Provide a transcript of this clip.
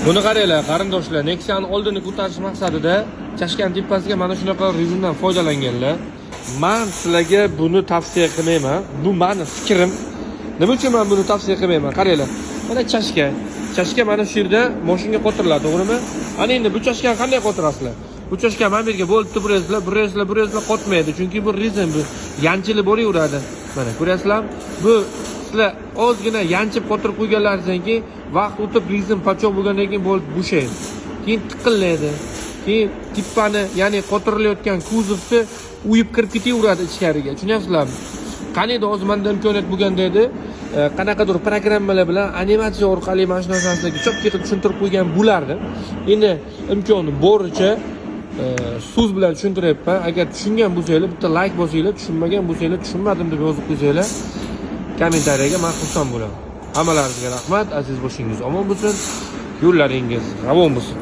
Buni qaranglar, qarindoshlar, Nexia'ni oldini ko'tarish maqsadida chashkan tepasiga mana shunaqa rezindan foydalanganlar. Man sizlarga buni tavsiya qilmayman. Bu mani fikrim. Nima uchun man buni tavsiya qilmayman? Qaranglar. Mana chashka. Chashka mana shu yerda mashinga qotiriladi, to'g'rimi? Ana endi bu chashkani qanday qotirasizlar? Bu chashka mana bu yerga bo'libdi, burasizlar, burasizlar, burasizlar, qotmaydi. Chunki bu rezin, bu yanchilib boraveradi. Mana ko'rasizlarmi? Bu sizlar ozgina yanchib qotirib qo'yganlaringizdan keyin vaqt o'tib rezin pachoq bo'lgandan keyin bo'lib bo'shaydi. Keyin tiqillaydi. Keyin tippani, ya'ni qotirilayotgan kuzovni uyib kirib ketaveradi ichkariga. Tushunyapsizlarmi? Qaniydi hozir manda imkoniyat bo'lganda edi, qanaqadir programmalar bilan animatsiya orqali mana shu narsani sizlarga chopki qilib tushuntirib qo'ygan bo'lardim. Endi imkoni boricha so'z bilan tushuntiryapman. Agar tushungan bo'lsanglar, bitta layk bosinglar, tushunmagan bo'lsanglar, tushunmadim deb yozib qo'ysanglar kommentariyaga, man xursand bo'laman. Hammalaringizga rahmat. Aziz boshingiz omon bo'lsin, yo'llaringiz ravon bo'lsin.